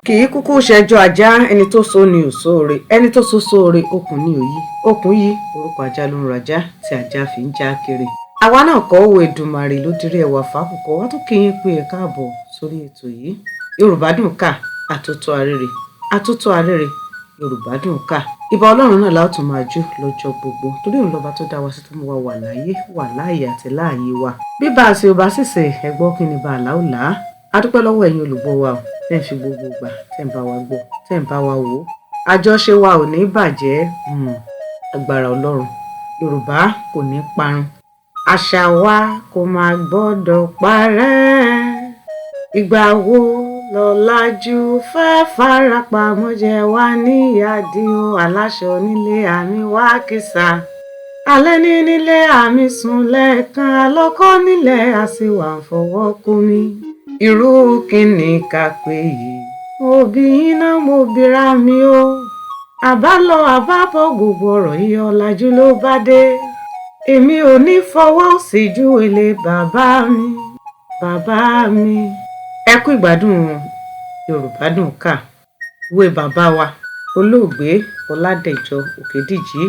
Kì í kúkú ṣẹjọ́ ajá. Ẹni tó so ni ò sóore, ẹni tó so sóore, okùn ni òyí, okùn yí orúkọ ajá ló ń rajá tí ajá fi ń já kiri. Àwa náà kọ́ òwe Èdùmàrè ló dirí ẹwà fákùkọ wá tó kí yín pé ẹ káàbọ̀ sórí ètò yìí. Yorùbá Dùn Ká, àtótó arére, àtótó arére, Yorùbá Dùn Ká. Ìbà Ọlọ́run náà láò tún máa jó lọ́jọ́ gbogbo, torí òun lọ́ba tó dá wa sí, tó mú wa wà láyé, wà láàyè àti láàyè wa. Bí bá a ṣe ò bá sì ṣe ẹgbọ́ kí ni bá a láò là á. A dúpẹ́ lọ́wọ́ ẹ̀yin olùgbọ́ wa o, tẹ́ ń fi gbogbo ìgbà tẹ́ ń bá wa gbọ́, tẹ́ ń bá wa wò ó. Àjọṣe wa ò ní bàjẹ́, agbára Ọlọ́run. Yorùbá kò ní parun. Àṣà wa kò máa gbọ́dọ̀ parẹ́. Ìgbà wo lọ́làjú fẹ́ farapamọ́ jẹ wá níyàdí o, aláṣọ nílé àmì wá kìsà. Alẹ́ ní nílé àmì sùn lẹ́ẹ̀kan, alọ́kọ́ nílẹ̀ àsìwà ń fọwọ́ kó mi. Irú kíni ká pè yìí? Mo bí iná, mo bira mi o. Àbálọ àbábọ̀ gbogbo ọ̀rọ̀ yìí ọ̀làjú ló bá dé. Èmi ò ní fọwọ́ sí ju èlé bàbá mi, bàbá mi. Ẹ kú ìgbádùn Yorùbá Dùn Ká. Ìwé bàbá wa, olóògbé Ọládẹ̀jọ Òkèdìjì,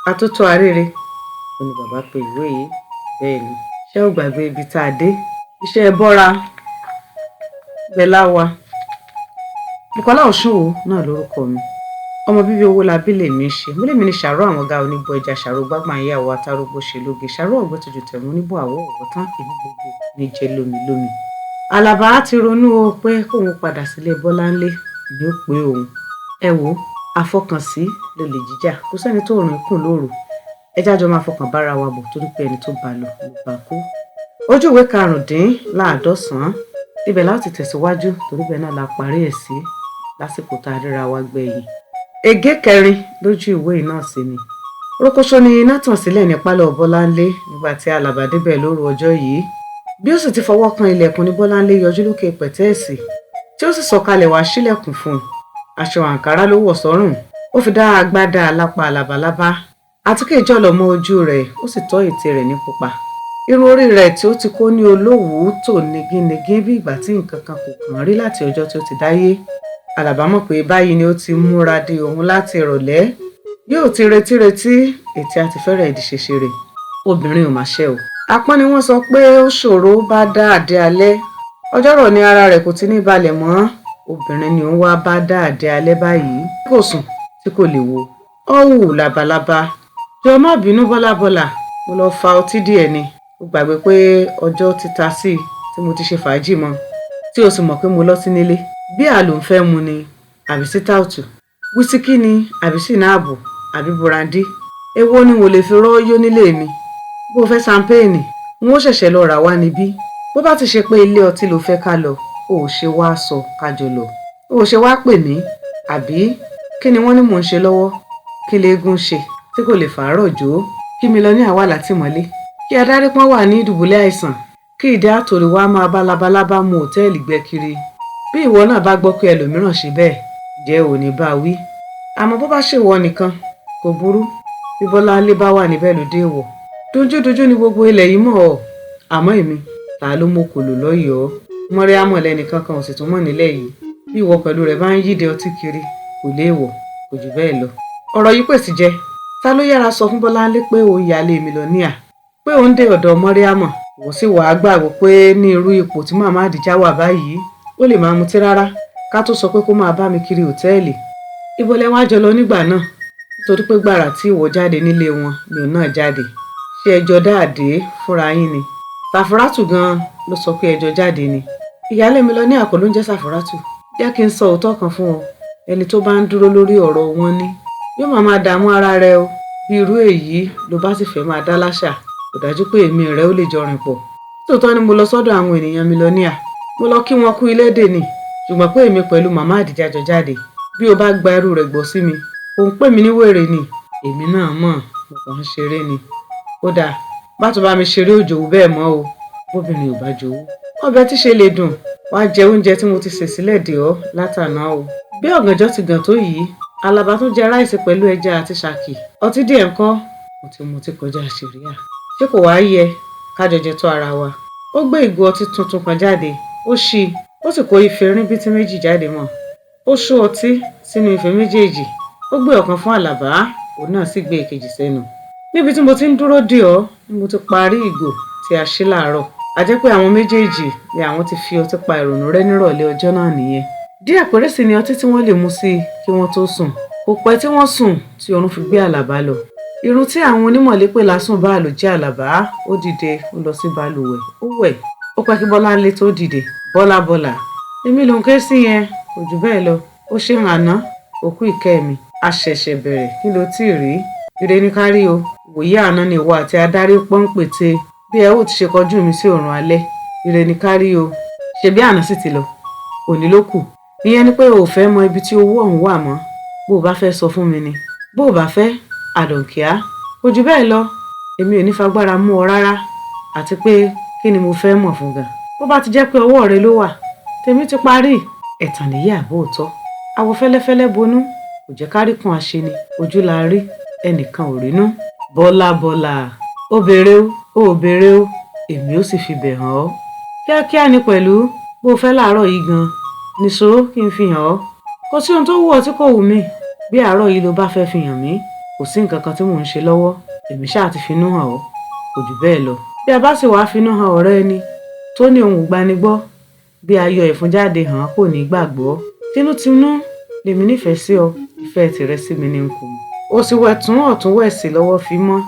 Atótó Arére, ó ní bàbá pe ìwé yìí. Bẹ́ẹ̀ ni, ṣé o gbàgbé ibi tá a dé? Iṣẹ́ bọ́ra bẹ́lá wa. Bùkọ́lá Ọ̀ṣunwó náà lórúkọ mi. Ọmọ bíbí owó labí lèmi ṣe. Mo lèmi ní ṣàró àwọn ọ̀gá oníbọ̀ ẹja, ṣàró gbágbá ìyàwó atarógbó ṣe lóge, ṣàró ọ̀gbẹ́ tójú tẹ̀mú oníbọ̀ àwọ̀ ọ̀wọ́ tán, èmi gbogbo ní jẹ́ lómi lómi. Àlàbá ti ronú o pé kóun padà sílé Bọ́láńlé ni ó pé òun. Ẹ wo, àfọkànsí lolè jíjà, kò sẹ́ni tó rìn kùn lóru. Ẹ jájọ máa fọkàn bára wa bọ̀ torí pé ẹni tó bá lọ ló bá kú. Ojú ìwé 185 ibẹ̀ láti tẹ̀síwájú torí bẹ́ẹ̀ náà la parí ẹ̀ sí lásìkò tá a ríra wa gbẹ̀yìn. Ègé kẹrin lójú ìwé náà sì ni. Rókóṣó ni iná tàn sílẹ̀ ní pálọ̀ Bọ́láńlé nígbà tí Àlàbá débẹ̀ lóru ọjọ́ yìí. Bí ó sì ti fọwọ́ kan ilẹ̀kùn ní Bọ́láńlé yọjú lókè pẹ̀tẹ́ẹ̀sì tí ó sì sọ̀kalẹ̀ wá sílẹ̀kùn fún un. Aṣọ àǹkárá ló wọ̀ sọ́rùn, ó fi dá agbádá alápá labalábá. Àtíkè jọ̀lọ̀ mọ́ ojú rẹ̀, ó sì tọ́ ètè rẹ̀ ní pupa. Irun orí rẹ̀ tí ó ti kó ní olówùú tò nigínigín bí ìgbà tí nǹkan kan kò kàn rí láti ọjọ́ tí ó ti dáyé. Àlàbá mọ̀ pé báyìí ni ó ti múra de òun láti ìrọ̀lẹ́. Yóò ti retí retí, ètè àti fẹ́rẹ̀ di ṣèṣe rẹ̀. Obìnrin ò máa ṣe o. Apọ́n ni wọ́n sọ pé ó ṣòro bá dá àdé alẹ́. Ọjọ́rọ̀ ni ara rẹ̀ kò ti ní balẹ̀ mọ́. Obìnrin ni òun wá bá dá àdé alẹ́ báyìí. Kò sùn tí kò lè wo. Ó wù labalábá. Jọ má bínú bọ́lábọ́là, mo lọ fa ọtí díẹ̀ ni. Mo gbàgbé pé ọjọ́ ti ta sí i tí mo ti ṣe fàájì mọ́, tí o sì mọ̀ pé mo lọ sí nílé. Bí àlò ń fẹ́ mu ni àbí sítáòtù, wísíkì ni àbí sìnáàbù àbí burandí. Èwo ni wò lè fi rọ́ yó nílé mi? Bó o fẹ́ ṣampéènì, n ó ṣẹ̀ṣẹ̀ lọ rà wá níbí. Bó bá ti ṣe pé ilé ọtí ló fẹ́ ká lọ, o ò ṣe wá sọ ká jọ lọ. O ò ṣe wá pè mí, àbí kí ni wọ́n ní mò ń ṣe lọ́wọ́? Kí leégún ṣe tí kò lè fàárọ̀ jó? Kí mi lọ ní àwa látìmọ́lé? Kí Adárípọ́n wà ní ìdùbúlẹ̀ àìsàn? Kí ìdí àtòrí wa máa bá labalábá mu òtẹ́ẹ̀lì gbẹ kiri? Bí ìwọ náà bá gbọ́ pé ẹlòmíràn ṣe bẹ́ẹ̀, ǹjẹ́ ò ní bá wí? Àmọ́ bó bá ṣèwọ nìkan, kò burú. Bí Bọ́láńlé bá wà níbẹ̀ ló dé wọ̀. Dunjúdunjú ni gbogbo ilẹ̀ yìí mọ̀ ọ́. Àmọ́ èmi, ta ló mókòlò lọ́yọ̀ọ́? Mọ́ríámọ̀ lẹ́nìkan kan ò sì tún mọ̀ nílẹ̀ yìí. Bí ìwọ pẹ̀lú rẹ̀ bá ń yíde ọtí kiri, kò léèwọ̀, kò jù bẹ́ẹ̀ lọ. Ọ̀rọ̀ yìí pèsè jẹ. Ta ló yára sọ fún Bọ́láńlé pé òun yálé mi lọ níà? Pé òun dé ọ̀dọ̀ Mọ́ríámọ̀. Wò sì wàá gbàgbọ́ pé ní irú ipò tí màmá Àdìjá wà báyìí, ó lè máa mutí rárá ká tó sọ pé kó máa bá mi kiri òtẹ́ẹ̀lì. Ibo lẹ wá jọ lọ nígbà náà? Nítorí pé gbàrà tí ìwọ jáde nílé wọn ni òun náà jáde. Ṣé ẹjọ́ dáàdé fúnra yín ni? Sàfúrátù gan-an ló sọ pé ẹjọ́ jáde ni. Ìyáálé mi lọ ní àkó ló ń jẹ́ Sàfúrátù. Jẹ́ kí n sọ òótọ́ kan fún ọ. Ẹni tó bá ń dúró lórí ọ̀rọ̀ wọn ní, yóò máa máa dààmú ara rẹ o. Bí irú èyí ló bá sì fẹ́ máa dá láṣà, kò dájú pé èmi rẹ ó lè jọ rìn pọ̀. Nítòótọ́ ni mo lọ sọ́dọ̀ àwọn ènìyàn mi lọ níà. Mo lọ kí wọn kú ilé dè ní. Ṣùgbọ́n pé èmi pẹ̀lú màmá Àdìjá jọ jáde. Bí o bá gba irú rẹ̀ gbọ́ sí mi, ò ń pè mí ní wèrè ni. Èmi náà mọ̀, mo kàn ń ṣeré ni. Ó dáa, má tún bá mi ṣeré òjòwú bẹ́ẹ̀ mọ́ o. Bóbìnrin ò bá jowú. Ọbẹ̀ tí ṣe lè dùn, wá jẹ oúnjẹ tí mo ti sè sílẹ̀ dè ọ́ látàná o. Bí ọ̀gànjọ́ ti gàn tó yìí, Àlàbá tún jẹ ráìsì pẹ̀lú ẹja àti ṣàkì. Ọtí díẹ̀ ńkọ́? Mo ti mutí kọjá ṣìríà. Ṣé kò wáá yẹ ká jọ jẹ tó ara wa? Ó gbé ìgò ọtí tuntun kan jáde, ó ṣí i, ó sì kó ife ríńbítí méjì jáde mọ́. Ó ṣú ọtí sínú ife méjèèjì. Ó gbé ọ̀kan fún Àlàbá, òun náà sì gbé èkejì sẹ́nu. Níbi tí mo ti ń dúró dè ọ́ ni mo ti parí ìgò tí a ṣí láàárọ̀. A jẹ́ pé àwọn méjèèjì ni àwọn ti fi ọtí pa ìrònú rẹ́ nírọ̀lẹ́ ọjọ́ náà nìyẹn. Díẹ̀ péré sì ni ọtí tí wọ́n lè mu sí i kí wọ́n tó sùn. Kò pẹ́ tí wọ́n sùn tí oorun fi gbé Àlàbá lọ. Irun tí àwọn onímọ̀lé pè lásùn bá lò jẹ́ Àlàbá, ó dìde, ó lọ sí balùwẹ̀, ó wẹ̀. Ó pẹ́ kí Bọ́láńlé tó dìde. Bọ́lá bọ́lá. Èmi ló ń ké sí yẹn, kò jù bẹ́ẹ̀ lọ. Ó ṣe àná, òkú ìkẹ́ mi. A ṣẹ̀ṣẹ̀ bẹ̀rẹ̀, kí ló tíì rí? Ire ní ká rí o. Ìwòyí àná ni ìwọ àti adarí pọ́npète bí ẹ ó ti ṣe kọjú mi sí òrùn alẹ́. Ire ní ká rí o. Ṣebí àná sì ti lọ. Òní ló kù. Ìyẹn ni pé o ò fẹ́ mọ ibi tí owó ọ̀hún wà mọ́. Bó o bá fẹ́ sọ fún mi ni. Bó o bá fẹ́, àdọ̀ǹkíá. Kò jù bẹ́ẹ̀ lọ. Èmi ò ní fagbára mú ọ rárá. Àti pé kí ni mo fẹ́ mọ̀ fún gan? Bó bá ti jẹ́ pé ọwọ́ rẹ ló wà, tèmi ti parí. Ẹ̀tàn nìyí àbó òótọ́. Àwọ̀ fẹ́lẹ́fẹ́lẹ́ bonú, kò jẹ́ ká rí kan àṣeni. Ojú la rí, ẹnìkan ò rínú. Bọ́lá bọ́lá. Ó béèrè o, ó béèrè o, èmi ó sì fi bẹ̀ hàn ọ́. Kíákíá ni pẹ̀lú, bó o fẹ́ láàárọ̀ yìí gan. Nìṣó kí n fi hàn ọ́. Kò sí ohun tó wù ọ́ tí kò wù mí. Bí àárọ̀ yìí ló bá fẹ́ fi hàn mí, kò sí nǹkan kan tí mò ń ṣe lọ́wọ́. Èmi ṣáà ti finú hàn ọ́, kò jù bẹ́ẹ̀ lọ. Bí a bá sì wá finú hàn ọ̀rẹ́ ẹni tó ní ohun ìgbanigbọ́, bí a yọ ẹ̀fun jáde hàn kò ní gbàgbọ́. Tinútinú lèmi nífẹ̀ẹ́ sí ọ, ìfẹ́ tìrẹ sí mi ní n kò mọ̀. O sì wẹ̀ tún ọ̀tún wẹ̀ sí lọ́wọ́ fi mọ́.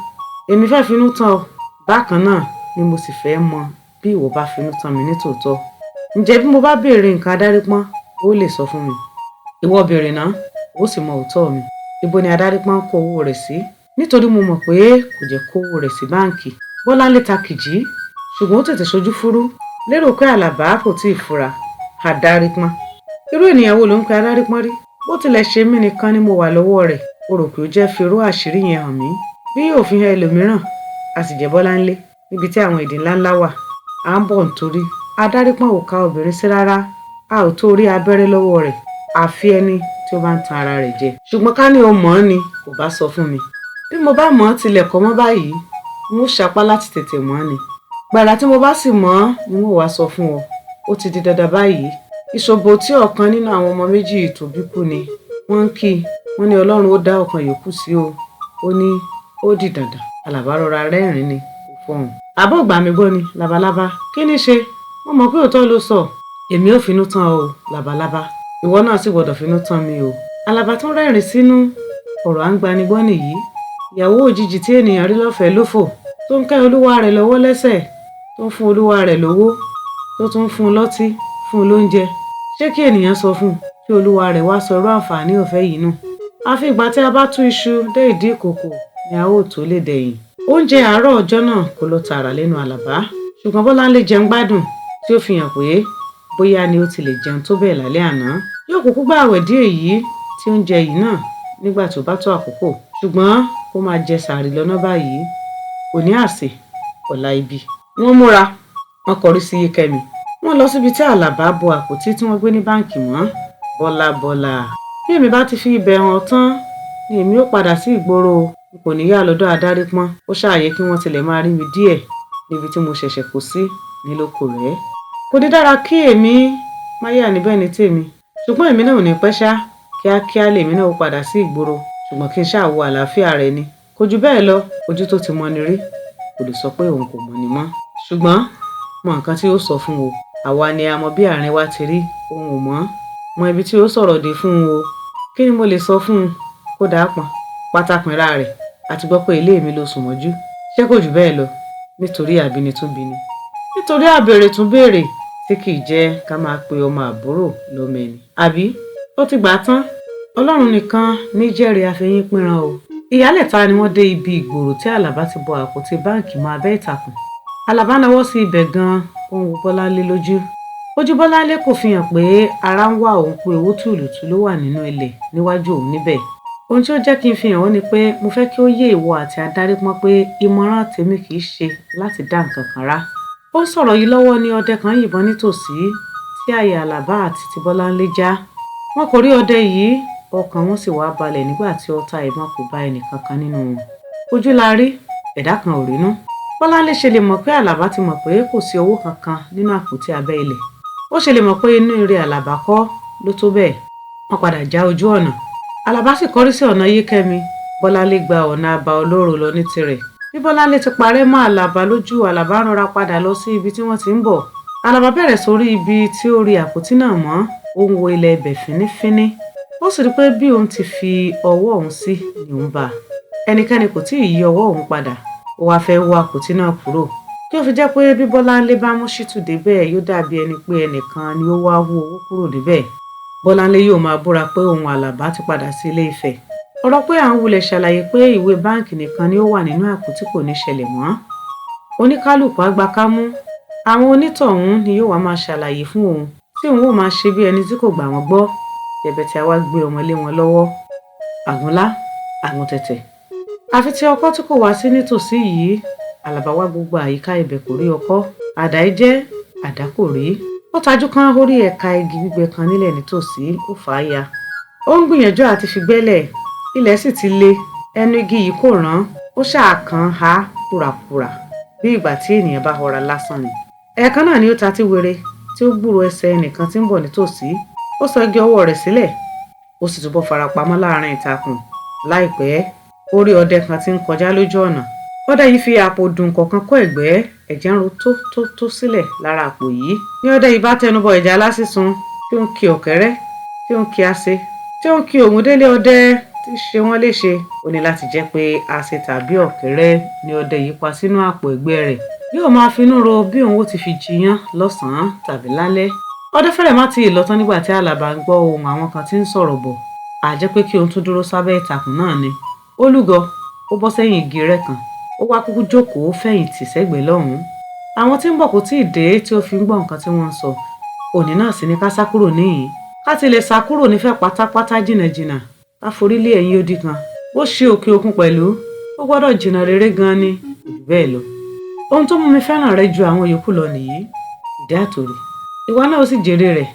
Èmi fẹ́ finú tán ọ. Bákan náà ni mo sì fẹ́ mọ bí ìwọ bá finú tán mi ní tòótọ́. Ǹjẹ́ bí mo bá béèrè nǹkan Adárípọ́n, ó lè sọ fún mi? Ìwọ béèrè náà, ó sì mọ òótọ́ mi. Ibo ni Adárípọ́n kó owó rẹ̀ sí? Nítorí mo mọ̀ pé kò jẹ́ kó owó rẹ̀ sí báǹkì. Bọ́láńlé ta kìjí, ṣùgbọ́n ó tètè ṣojú fúrú. Lérò pé Àlàbá kò tíì fura. Adárípọ́n. Irú ènìyàn wo ló ń pe Adárípọ́n rí? Bó tilẹ̀ ṣe mí nìkan ni mo wà lọ́wọ́ rẹ̀. O rò pé ó jẹ́ fi irú àṣírí yẹn hàn mí. Bí yóò fi hàn ẹlòmíràn, a sì jẹ́ Bọ́láńlé níbi tí àwọn ìdí ńláńlá wà. À ń bọ̀ nítorí Adárípọ́n ò ka obìnrin sí rárá. A ò tó rí abẹ́rẹ́ lọ́wọ́ rẹ̀. Àfi ẹni tí ó bá ń tan ara rẹ̀ jẹ. Ṣùgbọ́n ká ní o mọ̀ ọ́n ni, kò bá sọ fún mi. Bí mo bá mọ̀ ọ́n tilẹ̀ kọ́ mọ́ báyìí, n ó sapá láti tètè mọ̀ ọ́n ni. Gbàrà tí mo bá sì mọ̀ ọ́n ni n ó wá sọ fún ọ. Ó ti di dandan báyìí. Ìṣòbò tí ọ̀kan nínú àwọn ọmọ méjì tó bí kú ni. Wọ́n ń kí i, wọ́n ní Ọlọ́run ó dá ọ̀kan yòókù sí o. Ó ní ó di dandan. Àlàbá rọra rẹ́rìn-ín ni, kò fọhùn. Àbọ̀ gbà mí gbọ́ ni, labalábá. Kí ní ṣe? Mo mọ̀ pé òótọ́ ló sọ. Èmi ò finú tán ọ o, labalábá. Ìwọ náà sì gbọdọ̀ finú tán mi o. Àlàbá tún rẹ́rìn-ín sínú. Ọ̀rọ̀ à ń gbanigbọ́ nìyí. Ìyàwó òjijì tí ènìyàn rí lọ́fẹ̀ẹ́ lófò, tó ń kẹ́ olúwa rẹ̀ lọ́wọ́ lẹ́sẹ̀, tó ń fún olúwa rẹ̀ lówó, tó tún ń fún un lọ́tí, fún un lóúnjẹ. Ṣé kí ènìyàn sọ fún un kí olúwa rẹ̀ wá sọ irú àǹfààní ọ̀fẹ́ yìí nù? Àfi ìgbà tí a bá tú iṣu dé ìdí ìkòkò ni a ó tó lè dẹ̀yìn. Oúnjẹ àárọ̀ ọjọ́ náà kò lọ tààrà lẹ́nu Àlàbá, ṣùgbọ́n Bọ́láńlé jẹun gbádùn tí ó fi hàn pé bóyá ni ó ti lè jẹun tó bẹ́ẹ̀ lálẹ́ àná. Yóò kúkú gbààwẹ̀ díẹ̀ èyí tí oúnjẹ yìí náà nígbà tó bá tó àkókò, ṣùgbọ́n kó máa jẹ sàárì lọ́nà báyìí. Òní àsè, ọ̀la ibi. Wọ́n múra, wọ́n kọrí sí Yíkẹ́mi. Wọ́n lọ síbi tí Àlàbá bo àpótí tí wọ́n gbé ní báǹkì mọ́. Bọ́lá bọ́lá. Bí èmi bá ti fi ibẹ̀ hàn tán ni èmi ó padà sí ìgboro. N kò ní yà lọ́dọ̀ Adárípọ́n. Ó ṣàyẹ kí wọ́n tilẹ̀ máa rí mi díẹ̀ níbi tí mo ṣẹ̀ṣẹ̀ kó sí nílòkò rẹ̀. Kò ní dára kí èmi má yà níbẹ̀ ní tèmi. Ṣùgbọ́n èmi náà ò ní pẹ́ ṣá. Kíákíá lèmi náà ó padà sí ìgboro. Ṣùgbọ́n kí n ṣáà wo àlàáfíà rẹ̀ ni. Kò ju bẹ́ẹ̀ lọ, ojú tó ti mọni rí kò lè sọ pé òun kò mọni mọ́. Ṣùgbọ́n mọ nǹkan tí ó sọ fún o. Àwa ni a mọ bí àárín wa ti rí, òun ò mọ̀. Mọ ibi tí ó sọ̀rọ̀ dé fún un o. Kí ni mo lè sọ fún un? Kó dàá pọ̀n. Pátápinra rẹ̀. A ti gbọ́ pé ilé mi ló sùn mọ́jú. Ṣé kò jù bẹ́ẹ̀ lọ? Nítorí àbíni tún bini. Nítorí àbèrè tún béèrè tí kì í jẹ́ ká máa pe ọmọ àbúrò lọ́mọ ẹni. Àbí? Ó ti gbà á tán. Ọlọ́run nìkan ní jẹ́rìí afẹ́yín pínran o. Ìyálẹ̀ta ni wọ́n dé ibi ìgboro tí Àlàbá ti bọ àpótí báǹkì mọ́ abẹ́ ìtàkùn. Àlàbá nawọ́ sí ibẹ̀ gan-an, ó ń wo Bọ́láńlé lójú. Ojú Bọ́láńlé kò fi hàn pé ara ń wá òun pé owó tùlùtù ló wà nínú ilẹ̀ níwájú òun níbẹ̀. Ohun tí ó jẹ́ kí n fi hàn ọ́ ni pé mo fẹ́ kí ó yé ìwọ àti Adárípọ́n pé ìmọ̀ràn tèmi kì í ṣe láti dá nǹkan kan rá. Ó ń sọ̀rọ̀ yìí lọ́wọ́ ní ọdẹ kan yìnbọn nítòsí tí àyà Àlàbá àti ti Bọ́láńlé já. Wọn kò rí ọdẹ yìí, ọkàn wọn sì wá balẹ̀ nígbà tí ọta ìbọn kò bá ẹnì kankan nínú wọn. Ojú la rí, ẹ̀dá kan ò rínú. Bọ́láńlé ṣe lè mọ̀ pé Àlàbá ti mọ̀ pé kò sí owó kankan nínú àpótí abẹ́ ilẹ̀. Ó ṣe lè mọ̀ pé inú ire Àlàbá kọ́ ló tó bẹ́ẹ̀. Wọ́n padà já ojú ọ̀nà. Àlàbá sì kọrí sí ọ̀nà Yíkẹ́mi. Bọ́láńlé gba ọ̀nà àbá olóró lọ ní tirẹ̀. Bí Bọ́láńlé ti parẹ́ mọ́ Àlàbá lójú, Àlàbá ń rọra padà lọ sí ibi tí wọ́n ti ń bọ̀. Àlàbá bẹ̀rẹ̀ sórí ibi tí ó rí àpótí náà mọ́. Ó ń wo ilẹ̀ ibẹ̀ fínífíní. Ó sì rí pé bí òun ti fi ọwọ́ òun sí ni òun bá a. Ẹnikẹ́ni kò tí ì yí ọwọ́ òun padà. Ó wáá fẹ́ wọ́ àpótí náà kúrò. Kí ó fi jẹ́ pé bí Bọ́láńlé bá mú Ṣítù débẹ̀ yóò dàbí ẹni pé ẹnìkan ni ó wá wú owó kúrò níbẹ̀. Bọ́láńlé yóò máa búra pé òun Àlàbá ti padà sí Ilé Ifẹ̀. Ọ̀rọ̀ pé à ń wulẹ̀ ṣàlàyé pé ìwé báǹkì nìkan ni ó wà nínú àpótí kò ní ṣẹlẹ̀ mọ́. Oníkálùkù á gba kámú. Àwọn onítọ̀hún ni yóò wá máa ṣàlàyé fún òun tí òun ó máa ṣe bí ẹni tí kò gbà wọ́n gbọ́. Yẹ̀bẹ̀tẹ̀ a wá gbé ọmọ lé wọn lọ́wọ́. Àgúnlá, àgùntẹ̀tẹ̀. Àfi tí ọkọ́ tí kò wá sí nítòsí yìí, Àlàbá wá gbogbo àyíká ibẹ̀ kò rí ọkọ́. Àdá jẹ́, àdá kò rí. Ó tajú kán ó rí ẹ̀ka igi gbígbẹ kan nílẹ̀ nítòsí, ó fà á ya. Ó ń gbìyànjú àti fi gbẹ́lẹ̀. Ilẹ̀ sì ti le. Ẹnu igi yìí kò rán. Ó ṣáà kan há kúrakúra bí ìgbà tí ènìyàn bá họra lásán ni. Ẹ̀ẹ̀kan náà ni ó ta tí were tí ó gbúròó ẹsẹ̀ ẹnìkan tí ń bọ̀ nítòsí. Ó sọ igi ọwọ́ rẹ̀ sílẹ̀. Ó sì túbọ̀ farapamọ́ láàrin ìtàkùn. Láìpẹ́, ó rí ọdẹ kan tí ń kọjá lójú ọ̀nà. Ọdẹ yìí fi àpò dùn kọ̀ọ̀kan kọ́ ẹ̀gbẹ́, ẹ̀jẹ̀ ń ro tó tó tó sílẹ̀ lára àpò yìí. Ní ọdẹ yìí bá tẹnubọ ìjálá sísun tí ó ń ki ọ̀kẹ́rẹ́, tí ó ń ki ase, tí ó ń ki Ògúndélé ọdẹ tí ṣe wọ́n léṣe. Ó ní láti jẹ́ pé ase tàbí ọ̀kẹ́rẹ́ ni ọdẹ yìí pa sínú àpò ẹ̀gbẹ́ rẹ̀. Yóò máa finú ro bí òun ó ti fi jiyán lọ́sàn-án tàbí lálẹ́. Ọdẹ fẹ́rẹ̀ má ti lọ tán nígbà tí Àlàbá ń gbọ́ ohùn àwọn kan tí ń sọ̀rọ̀ bọ̀. À jẹ́ pé kí òun tún dúró sábẹ́ ìtàkùn náà ni. Ó lúgọ, ó bọ́ sẹ́yìn igi rẹ̀ kan. Ó wá kúkú jókòó fẹ̀yìntì sẹ́gbẹ̀ẹ́ lọ́hùn-ún. Àwọn tí ń bọ̀ kò tíì dé tí ó fi ń gbọ́ nǹkan tí wọ́n ń sọ. Òní náà sì ni ká sá kúrò níhìn-ín. Ká ti lè sá kúrò nífẹ̀ẹ́ pátápátá jìnnàjìnnà. Ká forí lé ẹ̀yìn odi kan. Bó ṣe òkè òkun pẹ̀lú, ó gbọ́dọ̀ jìnnà rere gan-an ni, kò jù bẹ́ẹ̀ lọ. Ohun tó mú mi fẹ́ràn rẹ ju àwọn yòókù lọ nìyí. Ìdí àtòrè. Ìwọ náà ó sì jèrè rẹ̀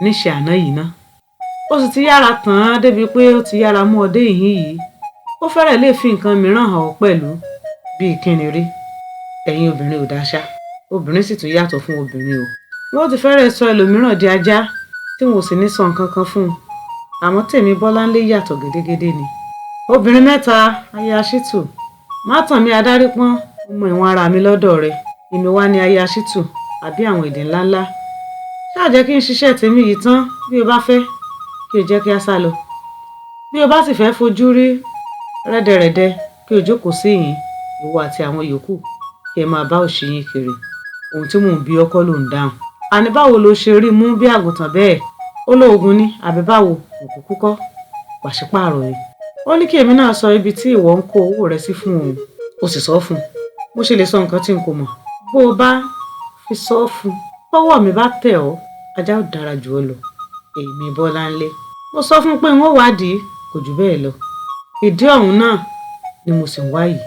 níṣe àná yìí ná. Ó sì ti yára tàn án débi pé ó ti yára mú ọ dé ìhín yìí. Ó fẹ́rẹ̀ lè fi nǹkan mìíràn hàn ọ́ pẹ̀lú bíi kíni rí. Ẹ̀yin obìnrin ò dáṣá. Obìnrin sì tún yàtọ̀ fún obìnrin o. Wọ́n ti fẹ́rẹ̀ sọ ẹlòmíràn di ajá tí wọn ò sì ní sọ nǹkan kan fún un. Àmọ́ tèmi Bọ́láńlé yàtọ̀ gédégédé ni. Obìnrin mẹ́ta, aya Ṣítù. Má tàn mí Adárípọ́n, mo mọ ìwọ̀n ara mi lọ́dọ̀ rẹ. Èmi wá ní aya Ṣítù àbí àwọn èdè ńláńlá. Ṣáà jẹ́ kí n ṣiṣẹ́ tèmi yìí tán bí o bá fẹ́ kí o jẹ́ kí a sá lọ. Bí o bá sì fẹ́ fojú rí rẹ́dẹrẹ̀dẹ kí o jókòó sí ìhín, ìwọ àti àwọn yòókù kí ẹ máa bá òṣì yín kiri. Ohun tí mò ń bi ọ́ kọ́ ló ń dáhùn. Àní báwo lo ṣe rí mú bí àgùntàn bẹ́ẹ̀? Ó lóògùn ni àbí báwo? Òkúkú kọ́. Pàṣípààrọ̀ ni. Ó ní kí èmi náà sọ ibi tí ìwọ ń kó owó rẹ sí fún òun. Ó sì sọ fún un. Mo ṣe lè sọ nǹkan tí n kò mọ̀. Bó o bá fi sọ fún un, bọ́wọ́ mi bá tẹ̀ ọ́, ajá ó dára jù ọ́ lọ. Èmi Bọ́láńlé. Mo sọ fún un pé n ó wádìí, kò jù bẹ́ẹ̀ lọ. Ìdí ọ̀hún náà ni mo sì ń wá yìí.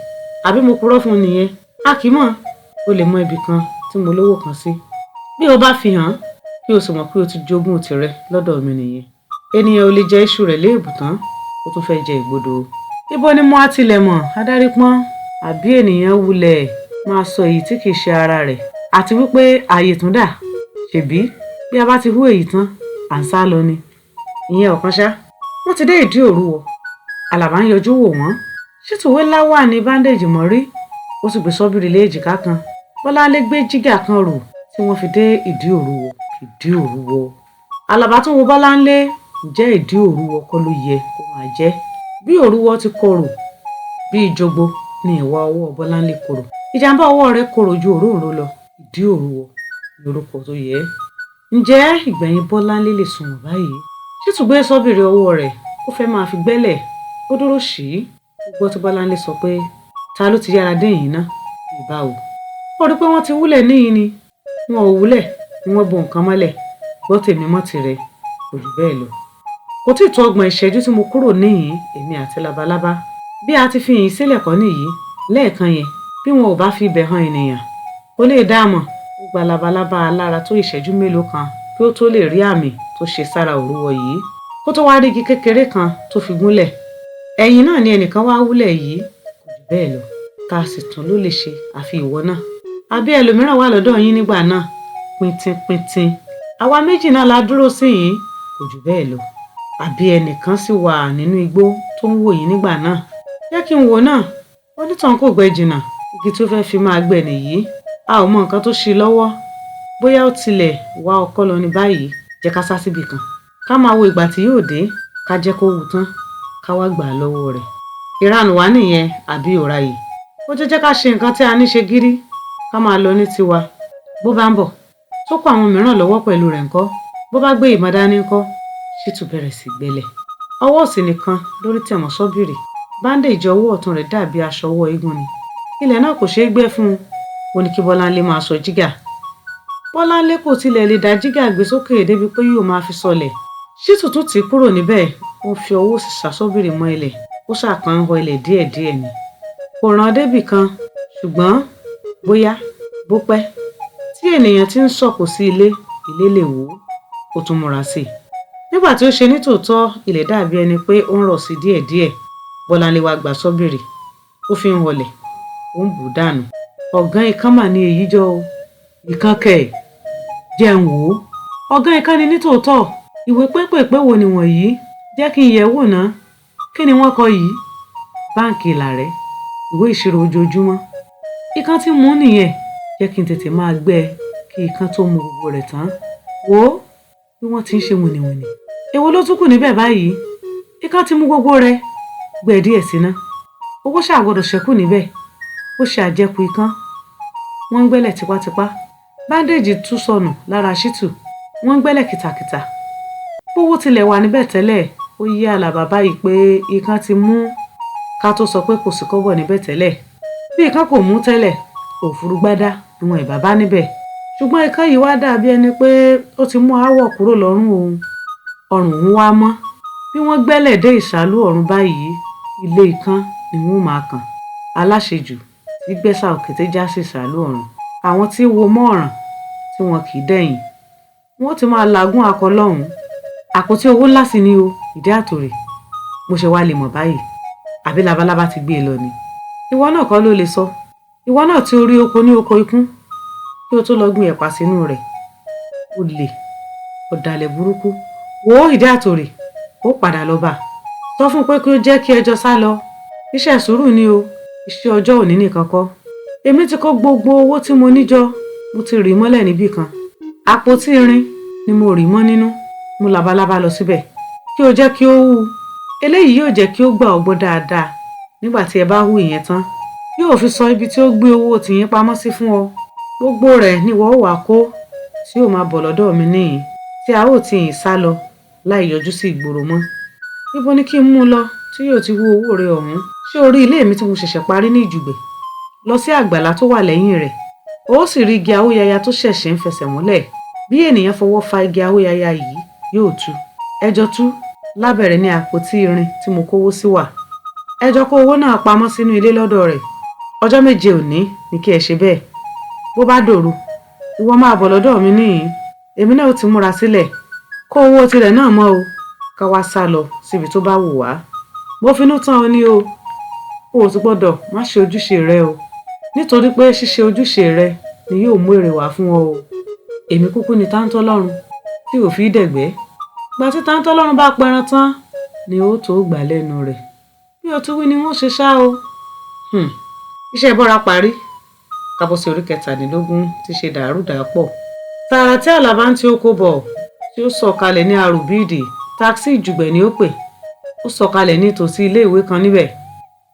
Àbí mo purọ́ fún un nìyẹn? A kì í mọ̀. O lè mọ ibì kan tí mo lówó kan sí. Bí o bá fi hàn, kí o sì mọ̀ pé o ti jogún tìrẹ lọ́dọ̀ mi nìyẹn. Ènìyàn ò lè jẹ iṣu rẹ̀ léèbù tán, ó tún fẹ́ jẹ ìgbodò. Ibo ni mo á tilẹ̀ mọ̀, adarí pọ́n, àbí ènìyàn wulẹ̀ máa sọ èyí tí kì í ṣe ara rẹ̀. Àti wípé ààyè tún dà. Ṣèbí bí a bá ti hú èyí tán, à ń sá lọ ni. Ìyẹn ọ̀kan ṣá. Wọ́n ti dé ìdí òrúwọ. Àlàbá ń yọjú wò wọ́n. Ṣítùwé ńlá wà ní báńdéèjì mọ́rí. Ó sì gbé ṣọ́bìrì lé èjìká kan. Bọ́láńlé gbé jígà kan rù tí wọ́n fi dé ìdí òrúwọ. Ìdí òrúwọ. Àlàbá tún wo Bọ́láńlé. Ǹjẹ́ ìdí òrúwọ kọ́ ló yẹ kó máa jẹ́? Bí òrúwọ ti korò bí ìjogbo ni ìwà ọwọ́ Bọ́láńlé korò. Ìjàmbá ọwọ́ rẹ̀ korò ju òróǹro lọ. Ìdí òrúwọ ni orúkọ tó yẹ ẹ́. Ǹjẹ́ ìgbẹ̀yìn Bọ́láńlé lè sunwọ̀n báyìí? Ṣítù gbé ṣọ́bìrì ọwọ́ rẹ̀, ó fẹ́ máa fi gbẹ́lẹ̀. Ó dúró ṣì í. Ó gbọ́ tí Bọ́láńlé sọ pé, ta ló ti yára dé yìí ná? Ìbáwo. Ó rí pé wọ́n ti wúlẹ̀ níyìn ni. Wọn ò wúlẹ̀, wọ́n bo nǹkan mọ́lẹ̀. Gbọ́ tèmi mọ́ tirẹ̀, kò jù bẹ́ẹ̀ lọ. Kò tí ì tó ọgbọ̀n ìṣẹ́jú tí mo kúrò níyìn, èmi àti labalábá. Bí a ti fi yìn sílẹ̀ kọ́ nìyí, lẹ́ẹ̀kan yẹn, bí wọn ò bá fi ibẹ̀ hàn ènìyàn, kò lè dá a mọ̀. Ó gba labalábá alára tó ìṣẹ́jú mélòó kan kí ó tó lè rí àmì tó ṣe sára òrúwọ yìí. Kó tó wá rí igi kékeré kan tó fi gúnlẹ̀. Ẹ̀yìn náà ni ẹnìkan wá wúlẹ̀ yìí, kò jù bẹ́ẹ̀ lọ. Ká sì tún ló lè ṣe àfi ìwọ náà. Àbí ẹlòmíràn wà lọ́dọ̀ yín nígbà náà. Píntín-píntín. Àwa méjì náà la dúró sí yín, kò jù bẹ́ẹ̀ lọ. Àbí ẹnìkan sì wà nínú igbó tó ń wò yín nígbà náà. Jẹ́ kí n wò náà. Onítàn kò gbẹ jìnnà. Igi tó fẹ́ fi máa gbẹ nìyí. A ò mọ nǹkan tó ṣe lọ́wọ́. Bóyá ó tilẹ̀ wá ọkọ́ lọ ní báyìí, jẹ́ ká sá síbì kan. Ká máa wo ìgbà tí yóò dé, ká jẹ́ kó wù tán, ká wá gbà á lọ́wọ́ rẹ̀. Ìranù wá nìyẹn àbí òráyè. Ó jẹ́ jẹ́ ká ṣe nǹkan tí a ní ṣe gírí, ká máa lọ ní tiwa. Bó bá ń bọ̀, tó kó àwọn mìíràn lọ́wọ́ pẹ̀lú rẹ̀ ńkọ́. Bó bá gbé ìbọn dání ńkọ́, Ṣítù bẹ̀rẹ̀ sí gbẹ́lẹ̀. Ọwọ́ òsì nìkan lórí tẹ̀mọ́ ṣọ́bìrì. Báńdéèjì ọwọ́ ọ̀tún rẹ̀ dàbí aṣọ ọwọ́ eégún ni. Ilẹ̀ náà kò ṣeé gbẹ́ fún un. Ó ní kí Bọ́láńlé máa sọ jígà. Bọ́láńlé kò tilẹ̀ lè dá jígà gbé sókè débi pé yóò máa fi sọlẹ̀. Ṣítù tún tì í kúrò níbẹ̀. Ó fi ọwọ́ òsì sá ṣọ́bìrì mọ́ ilẹ̀. Ó ṣàkàn ń họ ilẹ̀ díẹ̀díẹ̀ ni. Kò ràn débì kan, ṣùgbọ́n bóyá, bó pẹ́, tí ènìyàn ti ń sọ̀kò sí ilé, ilé lè wó. Ó tún múra sí i. Nígbà tí ó ṣe ní tòótọ́, ilẹ̀ dàbí ẹni pé ó ń rọ̀ sí díẹ̀díẹ̀. Bọ́láńlé wá gba ṣọ́bìrì. Ó fi ń họlẹ̀, ó ń bù dànù. Ọ̀gán ikán mà ní èyí jọ o. Ikán kẹ̀. Jẹ́ n wò ó. Ọ̀gán ikán ni ní tòótọ́. Ìwé pépèpé wo ni wọ̀nyí? Jẹ́ kí n yẹ̀ wò ná. Kí ni wọ́n kọ yìí? Báǹkì Ìlàrẹ́. Ìwé ìṣirò ojoojúmọ́. Ikán tí mú nìyẹn. Jẹ́ kí n tètè máa gbẹ́ kí ikán tó mu gbogbo rẹ̀ tán. Wò ó bí wọ́n ti ń ṣe wìnìwìnì. Èwo ló tún kù níbẹ̀ báyìí? Ikán ti mú gbogbo rẹ̀. Gbẹ́ díẹ̀ sí ná. Owó ṣáà gbọdọ̀ ṣẹ́kù níbẹ̀. Ó ṣe àjẹkù ikán. Wọ́n ń gbẹ́lẹ̀ tipátipá. Báńdéèjì tú sọnù lára Ṣítù. Wọ́n ń gbẹ́lẹ̀ kìtàkìtà. Bówó tilẹ̀ wà níbẹ̀ tẹ́lẹ̀, ó yé Àlàbá báyìí pé ikán ti mú ká tó sọ pé kò sí kọ́bọ̀ níbẹ̀ tẹ́lẹ̀. Bí ikán kò mú tẹ́lẹ̀, òfurùgbádá ni wọn ìbá bá níbẹ̀. Ṣùgbọ́n ikán yìí wá dàbí ẹni pé ó ti mú aáwọ̀ kúrò lọ́rùn òun. Ọrùn òun wá mọ́. Bí wọ́n gbẹ́lẹ̀ dé ìsàlù ọ̀run báyìí, ilé ikán ni wọ́n máa kàn. Aláṣejù tí gbẹ́sà òkété já sí ìsàlù ọ̀run. Àwọn tí wo mọ́ ọ̀ràn tí wọn kì í dẹ̀yìn. Wọ́n ti máa làágùn akọ lọ́hùn-ún. Àpótí owó ńlá sì ni o, ìdí àtòrè. Mo ṣe wá lè mọ̀ báyìí. Àbí labalábá ti gbé e lọ ni. Ìwọ náà kọ́ ló lè sọ. Ìwọ náà tí o rí oko ní oko ikún, kí o tó lọ gbin ẹ̀pà sínú rẹ̀. Olè, ọ̀dàlẹ̀ burúkú. Wò ó ìdí àtòrè, ó padà lọ bá. Sọ fún un pé kí ó jẹ́ kí ẹjọ́ sá lọ. Iṣẹ́ sùúrù ni o, iṣẹ́ ọjọ́ òní nìkan kọ́. Èmi ti kó gbogbo owó tí mo ní jọ, mo ti rì mọ́lẹ̀ níbì kan. Àpótí irin ni mo rì mọ́ nínú. Mú labalábá lọ síbẹ̀. Kí o jẹ́ kí ó hú. Eléyìí yóò jẹ́ kí ó gbà ọ́ gbọ́ dáadáa. Nígbà tí ẹ bá hú ìyẹn tán, yóò fi sọ ibi tí ó gbé owó tìyín pamọ́ sí fún ọ. Gbogbo rẹ̀ ni ìwọ ó wá kó tí yóò máa bọ̀ lọ́dọ̀ mi níhìn, tí a ó ti yìn sá lọ láì yọjú sí ìgboro mọ́. Ibo ni kí n mú un lọ tí yóò ti hú owó rẹ̀ ọ̀hún? Ṣé o rí ilé mi tí mo ṣẹ̀ṣẹ̀ parí ní Ìjùgbẹ̀? Lọ sí àgbàlá tó wà lẹ́yìn rẹ̀. Ó sì rí igi awóyaya tó ṣẹ̀ṣẹ̀ ń fẹsẹ̀ múlẹ̀. Bí ènìyàn fọwọ́ fa igi awóyaya yìí, yóò tú. Ẹ jọ tú, lábẹ́ rẹ̀ ní àpótí irin tí mo kówó sí wà. Ẹ jọ kó owó náà pamọ́ sínú ilé lọ́dọ̀ rẹ̀. Ọjọ́ 7 òní ni kí ẹ ṣe bẹ́ẹ̀. Bó bá dòru, ìwọ máa bọ̀ lọ́dọ̀ mi níhìn-ín. Èmi náà ó ti múra sílẹ̀. Kó owó tirẹ̀ náà mọ́ o, ká wá sá lọ síbi tó bá wù wá. Mo finú tán ọ ní o. O ò sì gbọ́dọ̀ má ṣe ojúṣe rẹ o. Nítorí pé ṣíṣe ojúṣe rẹ ni yóò mú èrè wá fún ọ o. Èmi kúkú ni Táńtọ́lọ́run tí ò fi dẹ̀gbẹ́. Ìgbà tí Táńtọ́lọ́run bá pẹran tán ni ó tó gbà lẹ́nu rẹ̀. Bí o ti wí ni wọ́n ṣe ṣá o. Iṣẹ́ bọ́ra parí. Ká bọ́ sí orí 23 tí ṣe dàrúdàpọ̀. Tààrà tí Àlàbá ń ti oko bọ̀ tí ó sọ̀kalẹ̀ ní Arùbíìdì, táksì Ìjùgbẹ̀ ni ó pè. Ó sọ̀kalẹ̀ ní tòsí ilé ìwé kan níbẹ̀.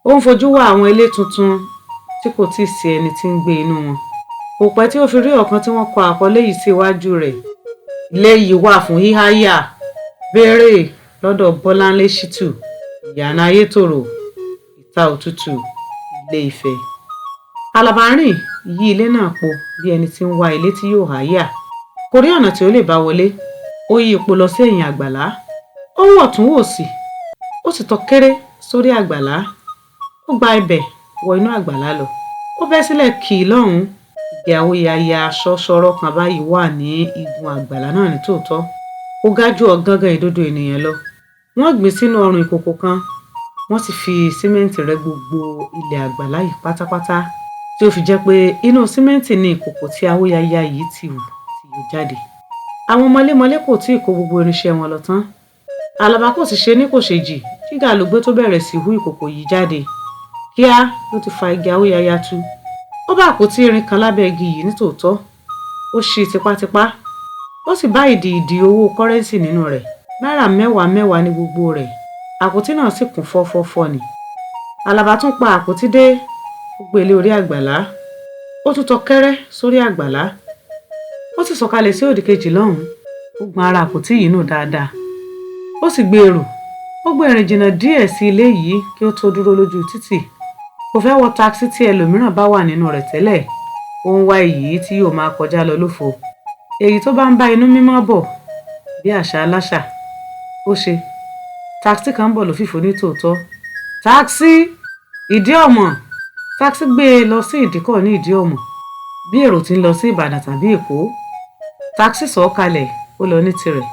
Ó ń fojú wá àwọn ilé tuntun tí kò tíì sí ẹni tí ń gbé inú wọn. Kò pẹ́ tí ó fi rí ọ̀kan tí wọ́n kọ àkọlé yìí sí iwájú rẹ̀. Ilé yìí wà fún híháyà. Béèrè lọ́dọ̀ Bọ́láńlé Ṣítù, Ìyànà Ayétòrò, Ìta Òtútù, Ilé Ifẹ̀. Àlàbá rìn yí ilé náà po bí ẹni tí ń wá ilé tí yóò háyà. Kò rí ọ̀nà tí ó lè bá wọlé. Ó yí ipò lọ sí ẹ̀yìn àgbàlá. Ó wọ̀ tún wò sí. Ó sì tọ́ kéré sórí àgbàlá. Ó gba ibẹ̀ wọ inú àgbàlá lọ. Ó bẹ́ sílẹ̀ kì í lọ́hùn-ún. Igi awóyaya ṣọ́ṣọ́rọ́ kan báyìí wà ní igun àgbàlá náà ní tòótọ́. Ó ga ju ọ̀gangan ìdodo ènìyàn lọ. Wọ́n gbìn sínú ọrùn ìkòkò kan. Wọ́n sì fi símẹ́ǹtì rẹ́ gbogbo ilẹ̀ àgbàlá yìí pátápátá tí ó fi jẹ́ pé inú símẹ́ǹtì ni ìkòkò tí awóyaya yìí ti hù tí yóò jáde. Àwọn mọlémọlé kò tí ì kó gbogbo irinṣẹ́ wọn lọ tán. Àlàbá kò sì ṣe ní kò ṣe jì. Jígà ló gbé tó bẹ̀rẹ̀ sí hú ìkòkò yìí jáde. Kíá ló ti fa igi awóyaya tú. Ó bá àpótí irin kan lábẹ́ igi yìí ní tòótọ́. Ó ṣí tipátipá. Ó sì bá ìdì ìdì owó kọ́rẹ́ńsì nínú rẹ̀. Náírà mẹ́wàá mẹ́wàá ní gbogbo rẹ̀. Àpótí náà sì kún fọ́fọ́fọ́ ni. Àlàbá tún pa àpótí dé. Ó gbé lé orí àgbàlá. Ó tún tọ́ kẹ́rẹ́ sórí àgbàlá. Ó sì sọ̀kalẹ̀ sí òdì kejì lọ́hùn-ún. Ó gbọn ara àpótí yìí nù dáadáa. Ó sì gbé èrò. Ó gbé ìrìn jìnnà díẹ̀ sí ilé yìí kí ó tó dúró lójú títì. Kò fẹ́ wọ takisí tí ẹlòmíràn bá wà nínú rẹ̀ tẹ́lẹ̀. Ó ń wá èyí tí yóò máa kọjá lọ lófo. Èyí tó bá ń bá inú mímọ́ bọ̀ bí àṣà aláṣà. Ó ṣe. Takisí kan ń bọ̀ lófìfo ní tòótọ́. Takisí! Ìdí ọ̀mọ̀! Takisí gbé e lọ sí ìdíkọ̀ ní Ìdí Ọ̀mọ̀. Bí èrò tí ń lọ sí Ìbàdàn tàbí Èkó. Takisí sọ̀ kalẹ̀, ó lọ ní tirẹ̀.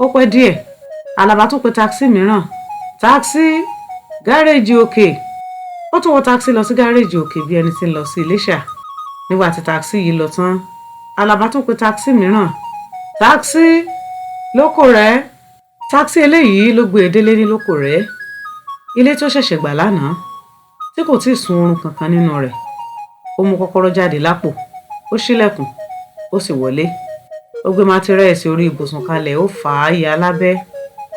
Ó pẹ́ díẹ̀. Àlàbá tún pe takisí mìíràn. Takisí! Gáréèjì Òkè! Ó tún wọ takisí lọ sí gáréèjì Òkè bí ẹni tí ń lọ sí Iléṣà. Nígbà tí takisí yìí lọ tán, Àlàbá tún pe takisí mìíràn. Takisí! Lókòrẹ́! Takisí eléyìí ló gbé e délé ní Lókòrẹ́. Ilé tí ó ṣẹ̀ṣẹ̀ gbà lánàá, tí kò tíì sun oorun kankan nínú rẹ̀. Ó mú kọ́kọ́rọ́ jáde lápò. Ó ṣílẹ̀kùn, ó sì wọlé. Ó gbé mátírẹ́ẹ̀sì orí ibùsùn kalẹ̀, ó fà á ya lábẹ́.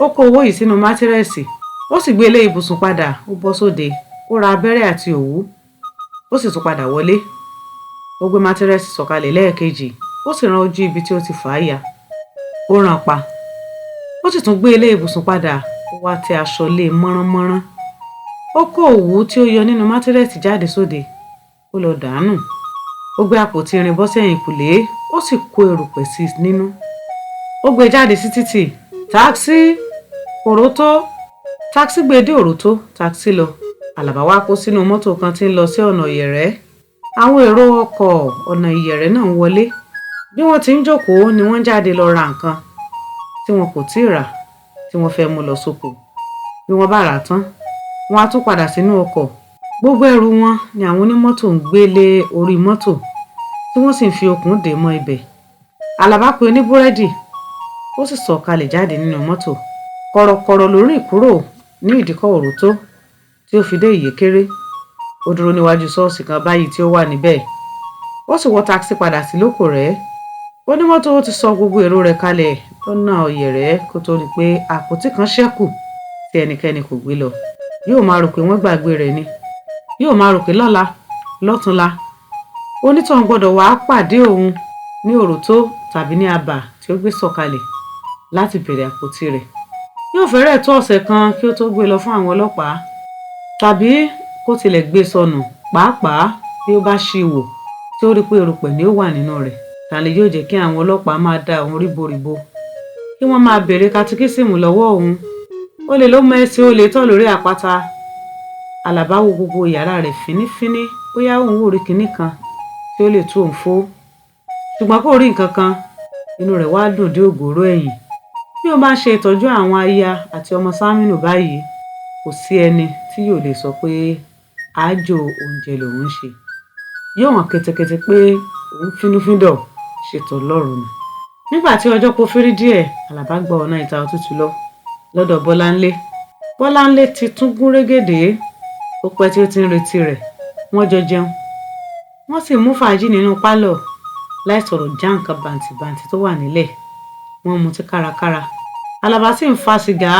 Ó kó owó yìí sínú mátírẹ́ẹ̀sì. Ó sì gbé ilé ibùsùn padà, ó bọ́ sóde. Ó ra abẹ́rẹ́ àti òwú. Ó sì tún padà wọlé. Ó gbé mátírẹ́ẹ̀sì sọ̀kalẹ̀ lẹ́ẹ̀kejì. Ó sì rán ojú ibi tí ó ti fà á ya. Ó rán pa. Ó sì tún gbé ilé ibùsùn padà. Ó wá tẹ́ aṣọ lé mọ́ránmọ́rán. Ó kó òwú tí ó yọ nínú mátírẹ́ẹ̀sì jáde sóde. Ó lọ dàánù. Ó gbé àpótí irin bọ́ sí ẹ̀yìnkùlé. Ó sì kó erùpẹ̀ sí i nínú. Ó gbé e jáde sí títì. Takisí! Òrótó! Takisí gbé e dé Òrótó. Takisí lọ. Àlàbá wá kó sínú mọ́tò kan tí ń lọ sí ọ̀nà Ìyẹ̀rẹ́. Àwọn èrò ọkọ̀ ọ̀nà Ìyẹ̀rẹ́ náà ń wọlé. Bí wọ́n ti ń jókòó ni wọ́n ń jáde lọ ra nǹkan tí wọn kò tíì rà tí wọ́n fẹ́ mú lọ sóko. Bí wọ́n bá rà á tán, wọ́n á tún padà sínú ọkọ̀. Gbogbo ẹrù wọn ni àwọn onímọ́tò ń gbé lé orí mọ́tò tí wọ́n sì ń fi okùn dè mọ́ ibẹ̀. Àlàbá pe oníbúrẹ́dì, ó sì sọ̀kalẹ̀ jáde nínú mọ́tò. Kọ̀rọ̀kọ̀rọ̀ ló rìn kúrò ní ìdíkọ̀ Òrótó tí ó fi dé Ìyékéré. Ó dúró níwájú ṣọ́ọ̀ṣì kan báyìí tí ó wà níbẹ̀. Ó sì wọ takisí padà sí Lókòrẹ́. Onímọ́tò ti sọ gbogbo èrò rẹ̀ kalẹ̀ lọ́nà Ọ̀yẹ̀rẹ́ kó tó rí pé àpótí kan ṣẹ́kù tí ẹnikẹ́ni kò gbé lọ. Yóò máa rò pé wọ́n gbàgbé rẹ̀ ni. Yóò máa rò pé lọ́la, lọ́túnla, onítọ̀hún gbọ́dọ̀ wá pàdé òun ní Òrótó tàbí ní abà tí ó gbé sọ̀kalẹ̀ láti bèrè àpótí rẹ̀. Yóò fẹ́rẹ̀ tó ọ̀sẹ̀ kan kí ó tó gbé lọ fún àwọn ọlọ́pàá, tàbí kó tilẹ̀ gbé sọnù pàápàá bí ó bá ṣì wò tí ó rí pé erùpẹ̀ ni ó wà nínú rẹ̀. Tàlẹ́ yóò jẹ́ kí àwọn ọlọ́pàá máa da òun ríboríbo, kí wọ́n máa béèrè katikísìmù lọ́wọ́ òun. Olè ló mọ ẹsẹ̀ olè tọ̀ lórí àpáta. Àlàbá wo gbogbo yàrá rẹ̀ fínífíní bóyá òun ò rí kinní kan tí ó lè tú òun fó, ṣùgbọ́n kò rí nǹkan kan. Inú rẹ̀ wá dùn dé ògòrò ẹ̀yìn. Bí ó bá ń ṣe ìtọ́jú àwọn aya àti ọmọ Sámínù báyìí, kò sí ẹni tí yóò lè sọ pé àájò oúnjẹ lòun ń ṣe. Yóò hàn ketekete pé òun fínúfíndọ̀ ṣètò Ọlọ́run ni. Nígbà tí ọjọ́ po fírí díẹ̀, Àlàbá gba ọ̀nà ìta òtútù lọ lọ́dọ̀ Bọ́láńlé. Bọ́láńlé ti tún gún régédé. Ó pẹ́ tí ó ti ń retí rẹ̀. Wọ́n jọ jẹun, wọ́n sì mú fàájì nínú pálọ̀ láì sọ̀rọ̀ já nǹkan bàǹtìbàǹtì tó wà nílẹ̀. Wọ́n mutí kárakára. Àlàbá sì ń fa sìgá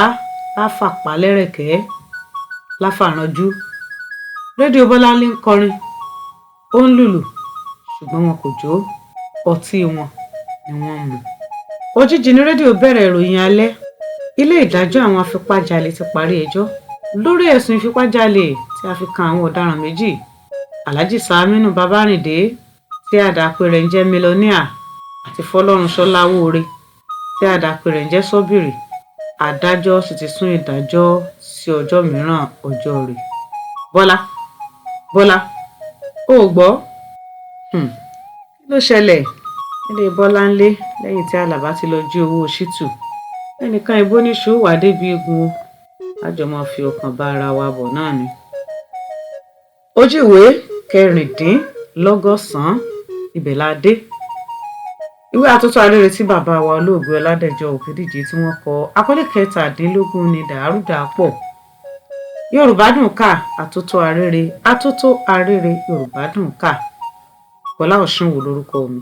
láfàpá lẹ́rẹ̀kẹ́ láfàránjú. Rédíò Bọ́láńlé ń kọrin, ó ń lùlù, ṣùgbọ́n wọn kò jó. Ọtí wọn ni wọ́n ń mu. Òjijì ní rédíò bẹ̀rẹ̀ ìròyìn alẹ́. Ilé ìdájọ́ àwọn afipájalè ti parí ẹjọ́ lórí ẹ̀sùn ìfipájalè tí a fi kan àwọn ọ̀daràn méjì, Alhaji Saminu Babárìndé tí àdàpè rẹ̀ ń jẹ́ Mílíọ̀nìà àti Fọlọ́runṣọ́ Láwóore tí àdàpè rẹ̀ ń jẹ́ Sọ́bìrì. Adájọ́ sì ti sún ìdájọ́ sí ọjọ́ mìíràn ọjọ́ rẹ̀. Bọ́lá, Bọ́lá, o ò gbọ́? Kí ló ṣẹlẹ̀ nílé Bọ́láńlé lẹ́yìn tí Àlàbá ti lọ jí owó Ṣítù? Ẹnìkan ìbò níṣu wà débi igun o. A jọ máa fi ọkàn bá ara wa bọ̀ náà ni. Ojú ìwé 96 ibẹ̀ la dé. Ìwé Àtótó Arére tí bàbá wa olóògbé Ọládẹ̀jọ Òkèdíje tí wọ́n kọ, àkọlé 17 ni dàrúdàpọ̀. Yorùbá dùn ká, Àtótó Arére, Àtótó Arére, Yorùbá dùn ká. Bọ́lá Ọ̀ṣunwò lórúkọ mi.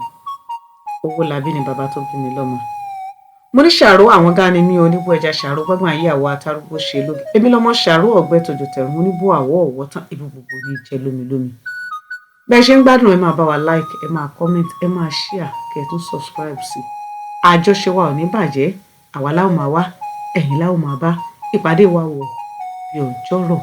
Owólabí ni bàbá tó bí mi lọ́mọ. Mo ní ṣàró àwọn gani mi oníbú ẹja ṣàró gbọ́gbọ́n ayé àwọ̀ atarúgbó ṣe lóge. Èmi lọ́mọ ṣàró ọ̀gbẹ́ tòjò tẹ̀rùn oníbú àwọ̀ ọ̀wọ́ tán ibi gbogbo ní jẹ́ lómilómi. Bẹ́ẹ̀ ṣe ń gbádùn, ẹ máa bá wa like, ẹ máa comment, ẹ máa share, kẹ́ ẹ tún subscribe sí. Àjọṣe wa ò ní bàjẹ́, àwa la ó máa wá, ẹ̀yin la ó máa bá. Ìpàdé wa wọ̀ bí ọjọ́rọ̀.